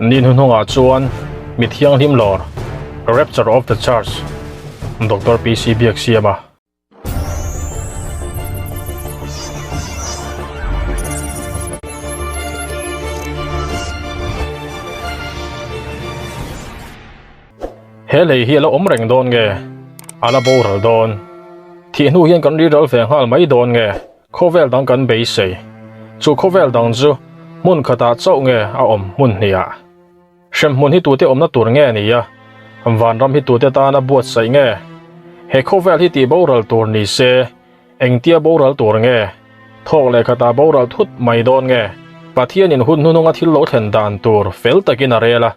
Ni hnuhnungah chuan mi thianghlim lawr, Rapture of the Church, Doctor PC Biaksiama. He lei hi a la awm reng dawn nge? A la boral dawn? Thih hnu hian kan riral ve nghal mai dawn nge? Khawvel dang kan beisei. Chu khawvel dang chu hmun khatah chauh nge a awm hmun hniah? Hremhmun hi tute awmna tur nge ni a? Vanram hi tute tana buatsaih nge? He khawvel hi tih boral tur ni se, engtia boral tur nge? Thawk leh khatah boral thut mai dawn nge? Pathianin hun hnuhnunga thil lo thlen dan tur fel takin a rel a,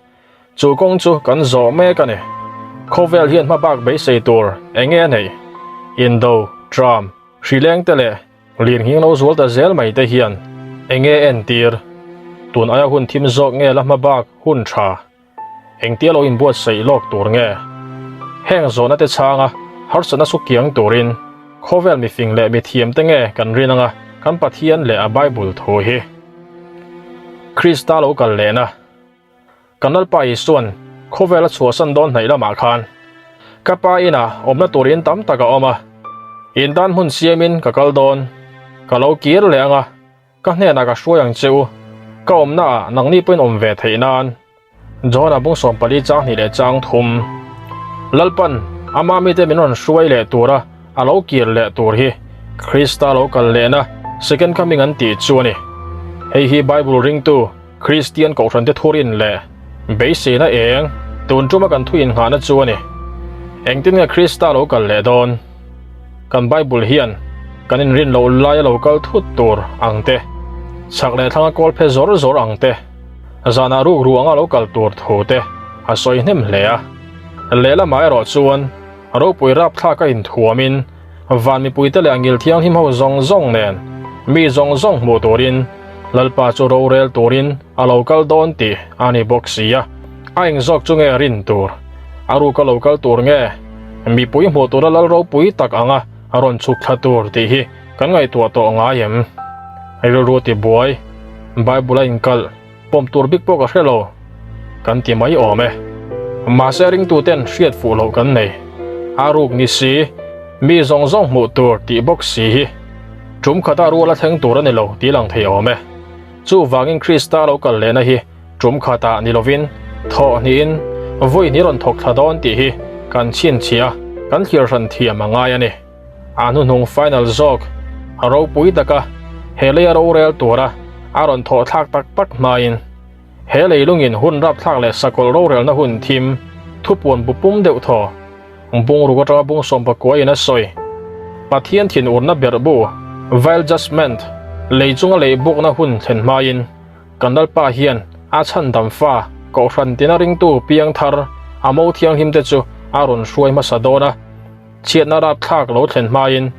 chu kawng chu kan zawh mek a ni. Khawvel hian hmabak beisei tur eng nge a neih? Indo, Trump, Hrileng te leh Lirnghing lo zual ta zel mai te hian eng nge entir? Tun aia hun thim zawk nge la hma bak hun tha? Engtia lo inbuatsaih lawk tur nge? Heng zawhna te chhanga harsatna su kiang turin khawvel mifing leh mithiam te nge kan rin anga kan Pathian leh a Bible thu hi Krista lo kal lehna Kan Lalpa Isua'n khawvel a chhuahsan dawn hnaih lamah khan ka pa inah awmna tur in tam tak a awm a, in dan hmun siamin ka kal dawn, ka lo kir leh ang a, ka hnenah ka hruai ang che u, ka awmnaah nangni pawhin awm ve theih nan. Johana bung 14 chang hnih leh chang thum. Lalpan ama mite min rawn hruai leh tura a lo kir leh tur hi Krista lo kal lehna Second Coming an tih chu a ni. Hei hi Bible ringtu Kristian kohhrante thurin leh beiseina eng tun tuma kan thu innghahna chu a ni. Engtin nge Krista lo kal leh dawn? Kan Bible hian kan inrin loh laia lo kal thut tur ang te, chhak leh thlanga kawl phe zawr zawr ang te, zanah ruk ruanga lo kal tur thu te a sawi hnem hle a. Lehlamah erawh chuan ropui rapthlak a inthuamin Van mipuite leh a ngil thianghlim ho zawng zawng nen mi zawng zawng hmuh turin Lalpa chu rorel turin a lo kal dawn tih a ni bawk si a. A eng zawk chu nge rin tur? A ruka lo kal tur nge? Mipui hmuh tura lal ropui tak anga a rawn chhuk thla tur tih hi kan ngaihtuah tawh ngai em? Rilru tibuai, Bible a inkalh. Pawm tur bik pawh ka hre lo, kan ti mai awm e. Mahse ringtuten hriat fuh loh kan nei. A ruk ni si, mi zawng zawng hmuh tur tih bawk si hi tum khata rual a thleng tur a ni lo tih lang thei awm e. Chuvangin Krista lo kal lehna hi tum khatah ni lovin thawh hnihin vawi hnih rawn thawk thla dawn tih hi kan chhinchhiah a, kan thlir hran thiam a ngai a ni. A hnuhnung final zawk a ropui taka he lei a rorel tura a rawn thawh thlak tak tak hmain he leilungin hun rapthlak leh sakawlh rorelna hun thim thupuan bu pum deuh thaw bungruk atanga bung sawmpakua in a sawi. Pathian thinurna berh bu, Vile Judgement, lei chunga lei bukna hun thlen hmain kan Lalpa hian a chhandam fa Kohhran tina ringtu piangthar a mo thianghlim te chu a rawn hruai hmasa dawn a. Chhiatna rapthlak lo thlen hmain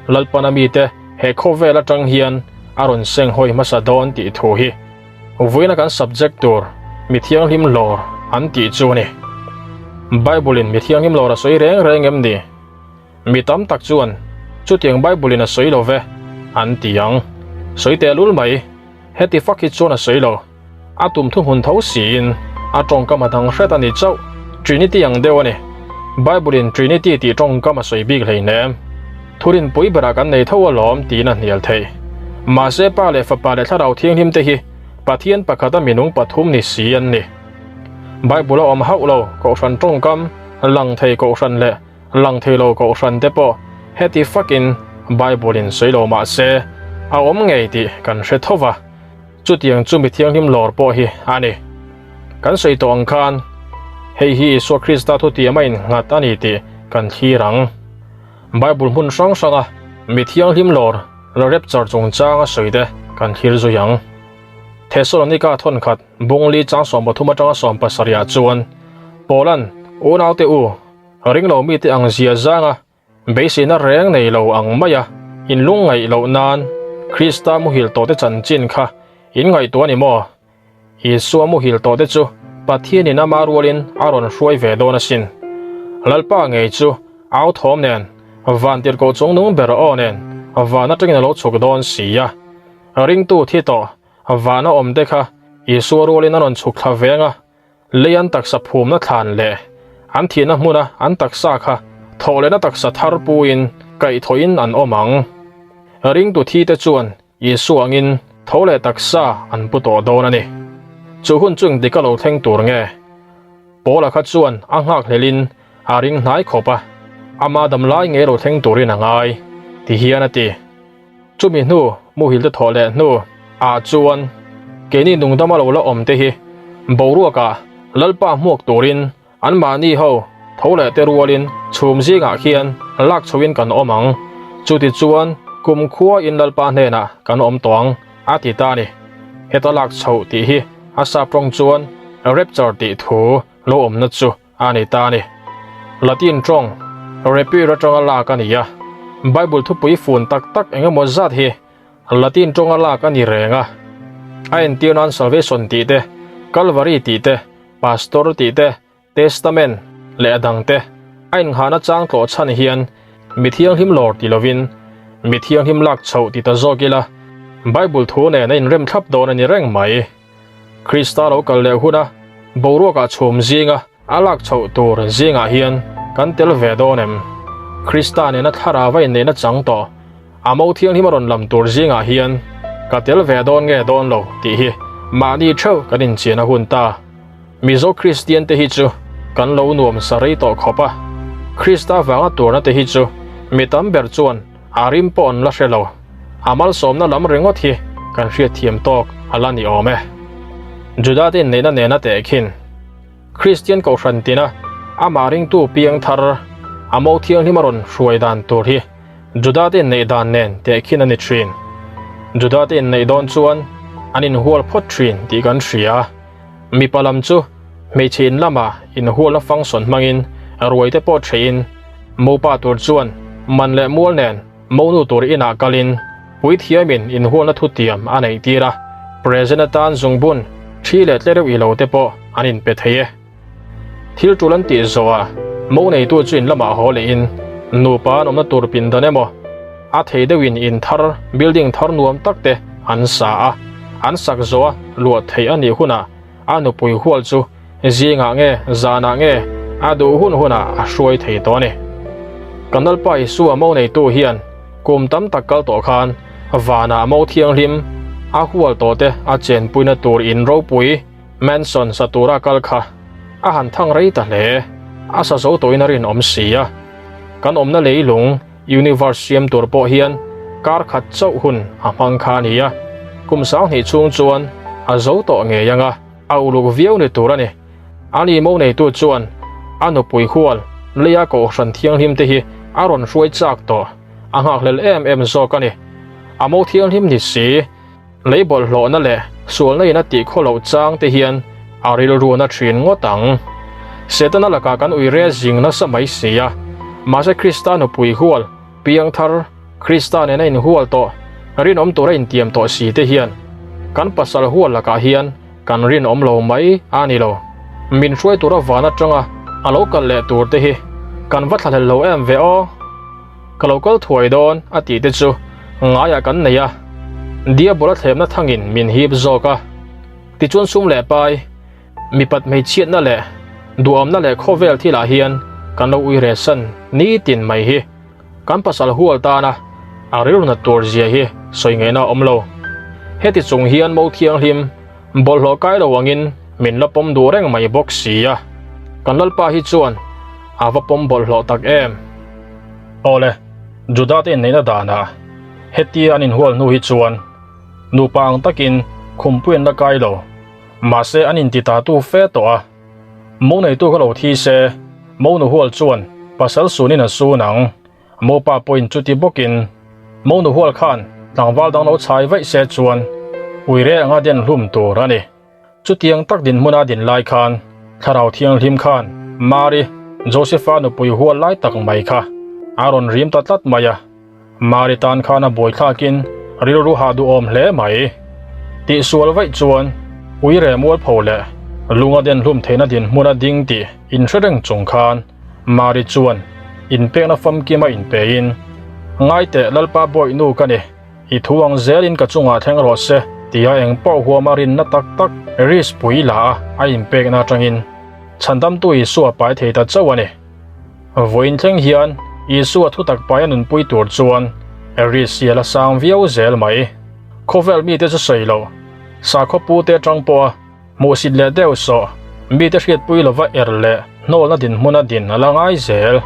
Lalpana mite he khawvel atang hian a rawn seng hawi hmasa dawn tih thu hi vawiina kan subject tur mi thianghlim lawr an tih chu a ni. Bible in mi thianghlim lawr a sawi reng reng em ni? Mi tam tak chuan chutiang Bible in a sawi lo ve an ti ang. Sawi teh lul mai, heti fak hi chuan a sawi lo. A tum thuhmun tho siin a tawngkam a dang hret a ni chauh. Trinity ang deuh a ni. Bible in Trinity tih tawngkam a sawi bik hleinem. Thurinpui berah kan nei tho alawm tiin a hnial theih. Mahse Pa leh Fapa leh Thlarau Thianghlim te hi Pathian pakhata minung pathum ni si an ni. Bible a awm hauh lo Kohhran tawngkam, lang thei Kohhran leh lang thei lo Kohhran te pawh heti fakin Bible in sawi lo mahse a awm ngei tih kan hre tho va. Chutiang chu mi thianghlim lawr pawh hi a ni. Kan sawi tawh ang khan, hei hi Isua Krista thutiam a innghat a ni tih kan thlir ang. Bible hmun hrang hranga mi thianghlim lawr la rapture chungchanga sawi te kan thlir zui ang. Thesalonika thawnkhat bungli chang 13 atanga 17 ah chuan Paula'n unaute u ringlo mite ang zia zanga Beiseina reng nei lo ang maia in lungngaih loh nan Krista muhil tawhte chanchin kha in ngaihtuah a ni maw? Isua muhil tawhte chu Pathianin ama rualin a rawn hruai ve dawn asin. Lalpa ngei chu au thawm nen, vantirhkoh chungnung ber aw nen van atangin a lo chhuk dawn si a. Ringtu thi tawh vana awmte kha. Isua rualin a rawn chhuk thla veng a, lei an taksa phumna thlan leh an thihna hmuna an taksa kha thawhlehna taksa thar puin kaihthawhin an awm ang. Ringtu thite chuan Isua angin tho leh taksa an pu tawh dawn a ni. Chu hun chu engtik a lo thleng tur nge? Paula kha chuan a nghakhlelhin a ring hnai khawp a, ama damlai ngei lo thleng turin a ngai, ti hian a ti. Chumi hnu muhil te thawh leh hnu ah chuan keini nungdama lo la awm te hi boruak ah Lalpa hmuak turin an mahni ho tho leh te rualin chhum zingah khian lak chho in kan awm ang. Chuti chuan kum khua in Lalpa hnenah kan awm tawh ang a ti ta a ni. Heta lak chhoh tih hi a sap tawng chuan rapture tih thu lo awmna chu a ni ta a ni. Latin tawng rapir atanga lak a ni a, Bible thupui fun tak tak eng emaw zat hi Latin tawnga lak a ni reng a. A entir nan salvation tih te, Calvary tih te, Pastor tih te, Testament leh a dang te a inghahna chang tlawh chhan hian mi thianghlim lawr ti lovin mi thianghlim lak chhoh ti ta zawk ila Bible thu nen a inrem thlap dawn a ni reng mai. Krista lo kal leh huna boruakah chhum zinga a lak chhoh tur zingah hian kan tel ve dawn em? Krista nena thlarau a inneihna chang tawh a mo thianghlim a rawn lam tur zingah hian ka tel ve dawn nge dawn lo tih hi mahni theuh kan inchian a hun ta. Mizo Kristian te hi chu kan lo nuam sa rei tawh khawp a, Krista vanga turna te hi chu mi tam ber chuan A rim pawh an la hre lo. A malsawmna lam ringawt hi kan hriatthiam tawk a la ni awm e. Juda te inneihna nena tehkhin Kristian Kohhran tina amah ringtu piang thar a mo thianghlim a rawn hruai dan tur hi Juda te inneih dan nen tehkhin a ni thin. Juda te inneih dawn chuan an inhual phawt thin tih kan hria. Mipa lam chu hmeichhe in lamah inhualna function hmangin ruai te pawh theihin mopa tur chuan man leh mual nen monu tur inah kalin puithiamin inhualna thutiam a neih tir a, present atan zungbun thi leh tle reuh ilo te pawh an inpe thei e. Thil tul an tih zawhah mo neitu chu in lamah haw lehin nupa an awmna tur pindan emaw a thei deuhin in thar building thar nuam tak te an sa a, an sak zawha luah theih a nih hunah a nupui hual chu zingah nge zanah nge a duh hun hunah a hruai thei tawh a ni. Kan Lalpa Isua mo neitu hian kum tam tak kal tawh khan vanah mo thianghlim a hual tawh te a chenpuina tur in ropui Mansion sa tura kal kha a han thang rei ta hle. A sa zo tawhin a rinawm si a. Kan awmna leilung, universe, siam tur pawh hian kar khat chauh hun a hmang kha a ni a. Kum sanghnih chhung chuan a zo tawh ngei ang a, a uluk viau ni tur a ni. Ani mo neitu chuan a nupui hual leia kohhran thianghlim te hi a rawn hruai chak tawh, a nghakhlel em em zawk a ni. A mo thianghlim ni si. Lei bawlhhlawhna leh sualna in a tih khaw loh chang te hian a rilru na thin ngawt ang. Setana lakah kan ui re zing nasa mai si a, mahse Krista nupui hual, piang thar, Krista nena inhual tawh, rinawm tura intiam tawh si te hian kan pasal hual lakah hian kan rinawm lo mai a ni lo. Min hruai tura van atanga a lo kal leh tur te hi kan va thlahlel lo em ve aw. Ka lo kal thuai dawn a tih te chu ngaiah kan nei a, Diabol a thlemna thangin min hip zawk a. Tichuan sum leh pai, mipat hmeichhiatna leh duhamna leh khawvel thilah hian kan lo ui rehsan nitin mai hi kan pasal hual tana a rilru nat tur zia hi sawi ngaihna a awm lo. Heti chung hian mo thianghlim bawlhhlawh kai lo angin min la pawm duh reng mai bawk si a, kan Lalpa hi chuan a va pawm bawlhhlawh tak em! Awle, Juda te inneihna danah hetia an inhual hnu hi chuan nupa ang takin khumpui an la kai lo, mahse an inti ta tu fe tawh a. Mo neitu kha lo thi se, mo nuhual chuan pasal sunin a sun ang, mopa pawhin chuti bawkin mo nuhual khan tlangval dang lo chhai vaih se chuan uire anga den hlum tur a ni. Chutiang tak dinhmuna din lai khan Thlarau Thianghlim khan Mari, Josefa nupui hual lai tak mai kha a rawn rim ta tlat mai a. Mari tan khan a buaithlakin rilru hah duhawm hle mai. Tihsual vaih chuan uire mualpho leh lunga den hlum theihna dinhmuna ding tih inhre reng chung khan Mari chuan inpekna famkima inpein, Ngaiteh Lalpa bawihnu ka ni. I thu ang zelin ka chungah thleng rawh se. Tia eng pawh huama rinna tak tak risk pui la a a inpekna atangin Chhandamtu Isua pai thei ta chauh a ni. Vawiin thleng hian Isua thutak pai a nunpui tur chuan risk hi a la sang viau zel mai. Khawvel mite chu sawi lo, sakhaw pute atang pawha Hmuhsit leh deuh sawh, mite hriatpui lova er leh hnawlna dinhmuna din a la ngai zel.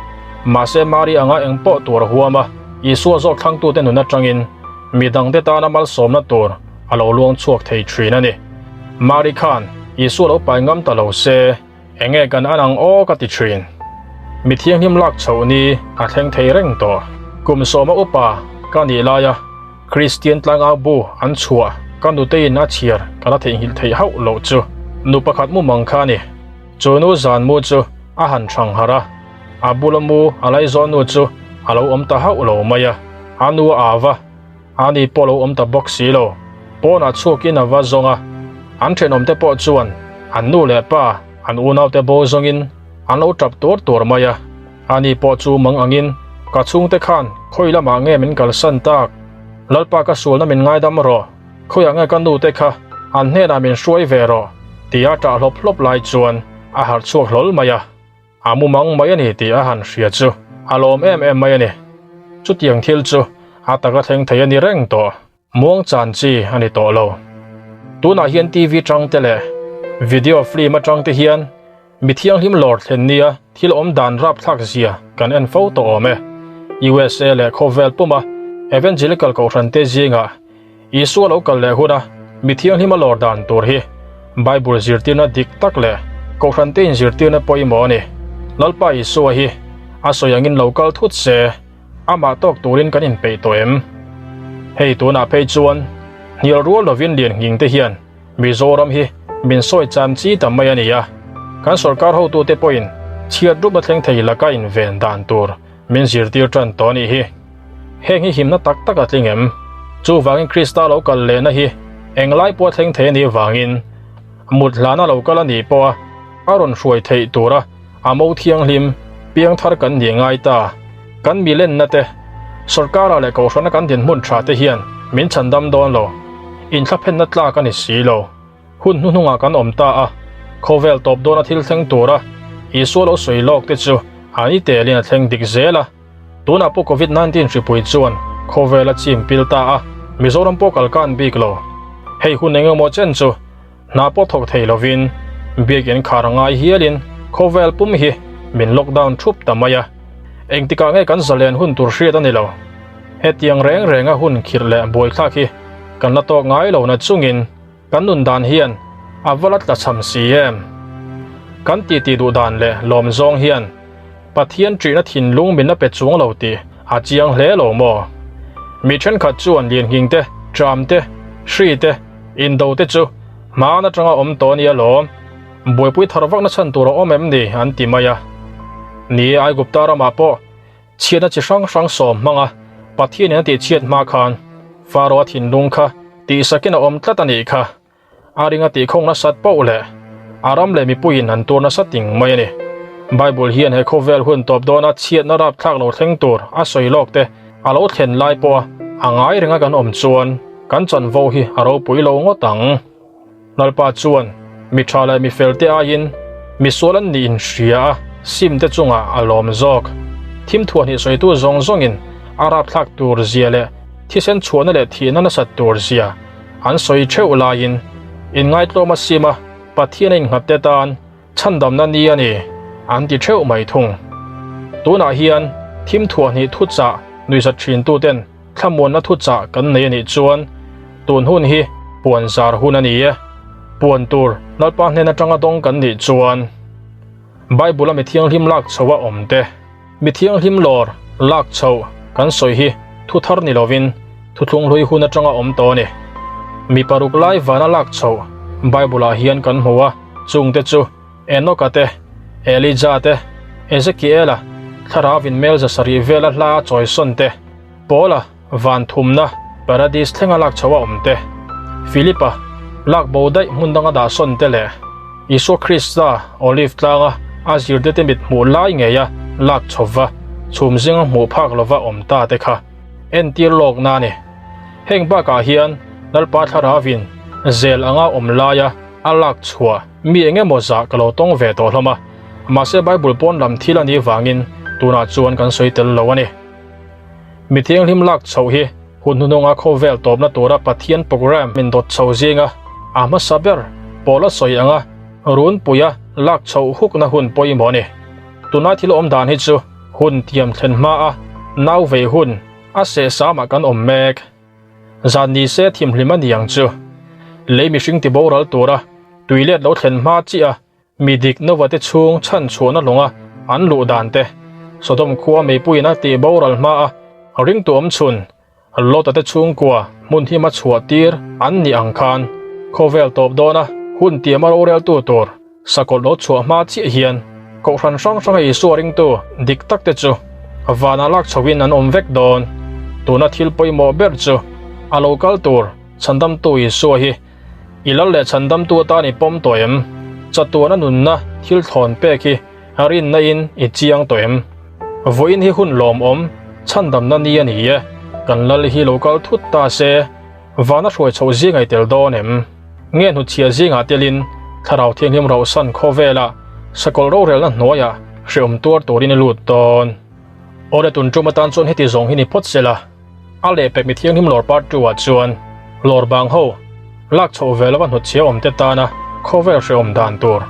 Mahse Mari anga eng pawh tur a huam a, Isua zawk thlangtute nun atangin mi dangte tana malsawmna tur a lo luang chhuak thei thin a ni. Mari khan Isua lo pai ngam ta lo se, enge kan an ang aw ka ti thin. Mi thianghlim lak chhoh ni a thleng thei reng tawh. Kum sawma upa ka nih laia Kristian tlangau bu an chhuah ka nuteiin a chhiar ka la theihnghilh theih hauh loh chu nu pakhat mu mang kha a ni. Chu nu zan mu chu a han thang harh a, a bula mu a laizawn nu chu a lo awm ta hauh lo mai a, a nu a au va, a ni pawh lo awm ta bawk si lo. Pawnah chhuakin a va zawng a, an thenawmte pawh chuan an nu leh pa an unaute bo zawngin an lo tap tuar tuar mai a. Ani pawh chu mang angin, Ka chhungte khan khawi lamah nge min kalsan tak? Lalpa ka sualna min ngaidam rawh, khawiah nge ka nute kha an hnenah min hruai ve rawh? tia ṭah hlawp hlawp lai chuan a harh chhuak hlawl mai a. A mu mang mai a ni tih a han hria chu a lawm em em mai a ni. Chutiang thil chu a taka thleng thei a ni reng tawh. Muang chan chi a ni tawh lo. Tunah hian TV tang te leh video film atang te hian mi thianghlim lawr thlen nia thil awm dan rapthlak zia kan en fo tawh awm e. USA leh khawvel puma Evangelical kohhran te zingah Isua lo kal leh huna mi thianghlim a lawr dan tur hi Bible zirtirna dik tak leh kohhran te inzirtirna pawimawh a ni. Lalpa Isua hi a sawi angin lo kal thut se. Amah tawk turin kan inpeih tawh em? Hei tunah phei chuan hnial rual lovin lian nghing te hian Mizoram hi min sawi cham chi ta mai a ni a, kan sorkar hotute pawhin chhiat rupna thleng thei laka inven dan tur min zirtir tan tawh a nih hi. Heng hi himna tak tak a tling em? Chuvangin Krista lo kal lehna hi englai pawha thleng thei a nih vangin mut hlana lo kal a nih pawha a rawn hruai theih tura A mo thianghlim, piangthar kan ni ngai ta. Kan mi lenna te, sorkara leh kohhrana kan dinhmun tha te hian min chhandam dawn lo. Inthlaphenna tlak a ni si lo. Hun hnuhnungah kan awm ta a, khawvel tawp dawna thil thleng tura Isua lo sawi lawk te chu a ni telin a thleng dik zel a. Tunah pawh Covid 19 hripui chuan khawvel a chim pil ta a, Mizoram pawh kalkan bik lo. Hei hun engemaw chen chu Hna pawh thawk thei lovin biakin khar a ngai hialin khawvel pum hi min lockdown thup ta mai a, engtikah nge kan zalen hun tur hriat a ni lo. Hetiang reng renga hun khirh leh buaithlak hi kan la tawk ngai lo na chungin kan nun dan hian a va la tlachham si em? Kan titi duh dan leh lawm zawng hian Pathian ṭihna thinlung min la pe chuang lo tih a chiang hle lo maw? Mi ṭhenkhat chuan lianghing te, ṭam te, hri te, indo te chu hmaan aṭanga awm tawh a nia lawm. Buaipui thar vakna chhan tur a awm em ni an ti mai a. Ni e, Aigupta ramah pawh chhiatna chi hrang hrang sawm hmanga Pathianin a tihchhiat hma khan Faro-a thinlung kha tihsakin a awm tlat a nih kha. A ring a tihkhawng nasat poh leh a ram leh mipuiin an tur nasa ting mai a ni. Bible hian he khawvel hun tawp dawna chhiatna rapthlak lo thleng tur a sawi lawk te a lo thlen lai pawha a ngai renga kan awm chuan kan chanvo hi a ropui lo ngawt ang. Lalpa chuan mi tha leh mi fel te aiin mi sual an nih inhria a sim te chungah a lawm zawk. Thim thuahhnih sawitu zawng zawngin a rapthlak tur zia leh thisen chhuahna leh thihna nasat tur zia An sawi theuh laiin inngaitlawm a sim a, Pathian a innghat te tan chhandamna ni a ni an ti theuh mai thung. Tunah hian thim thuahhnih thuchah nuihzat thin tuten thlamuanna thuchah kan nei a nih chuan tun hun hi puan zar hun a ni e. Puan tur Lalpa hnen atanga dawng kan nih chuan Bible-a mi thianghlim lak chho a awm te, Mi thianghlim lawr lak chhoh kan sawi hi thu thar ni lovin thuthlung hlui hun atanga awm tawh a ni. Mi paruk lai vana lak chhoh Bible-ah hian kan hmu a, chungte chu Enoka te, Elija te, Ezekiela, thlarau inmel zasarih vela hla a chawisawn te, Paula, Van thumna, Paradis thlenga lak chho a awm te, Philipa, lak bo daih hmun danga dah sawn te leh Isua Krista Olive tlanga a zirtirte mit hmuh lai ngeia lak chhawva chhum zinga hmuh phak lova awm ta te kha entir lawkna a ni. Heng bakah hian Lalpa Thlaravin zel anga awm laia a lak chhuah mi eng emaw zah ka lo tawng ve tawh hlawm a, mahse Bible pawn lam thil a nih vangin tunah chuan kan sawi tel lo a ni. Mi thianghlim lak chhoh hi hun hnuhnunga khawvel tawpna tura Pathian program min dawt chho zinga a hmasa ber pawl a sawi anga runpuia lak chhoh hukna hun pawimawh a ni. Tunlai thil awm dan hi chu hun tiam thlen hmaa nau vei hun a sehsamah kan awm mek. Zan ni se thimhlim a ni ang chu. Lei mihring ti boral tura tui let lo thlen hma chiah a mi dik Nova te chhung chhan chhuahna lawnga an luh dan te, Sodom khua meipuiin a tih boral hma a ringtu awm chhun Lota te chhungkua hmun hima chhuah tir an nih ang khan khawvel tawp dawna hun tiama roreltu tur Sakawlh lo chhuah hma chiah hian Kohhran hrang hranga Isua ringtu dik tak te chu vanah lak chhoin an awm vek dawn. Tuna thil pawimawh ber chu a lo kal tur chhandamtu Isua hi i lal leh chhandamtu atan i pawm tawh em? Chatuana nunna thil thlawn pek hi rinna in i chiang tawh em? Vawiin hi hun lawmawm chhandamna ni a ni e, kan lal hi lo kal thut ta se. Vana hruai chhoh zingah i tel dawn em? Nge hnutchhiah zingah telin Thlarau Thianghlim rauhsan khawvelah sakawlh rorelna hnuaiah hreawm tuar turin i lut dawn? Awle tun tum atan chuan heti zawng hi ni phawt sela, a lehpek mi thianghlim lawr part two ah chuan lawr bang ho lak chhoh ve lova hnutchhiah awm te tana khawvel hreawm dan tur,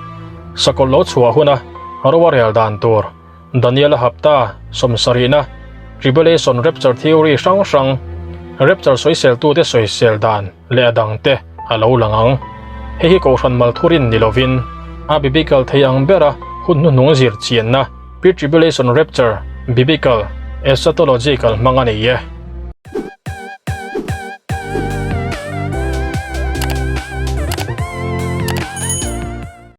sakawlh lo chhuah huna ro a rel dan tur, Daniel-a hapta sawmsarihna, Tribulation Rapture Theory hrang hrang, Rapture sawiseltute sawisel dan leh a dangte a lo lang ang. Hei hi Kohhran Malthurin ni lovin a Biblical thei ang bera hun hnuhnung zir chianna Pre-Tribulation Rapture Biblical Eschatology kalhmang a nei e.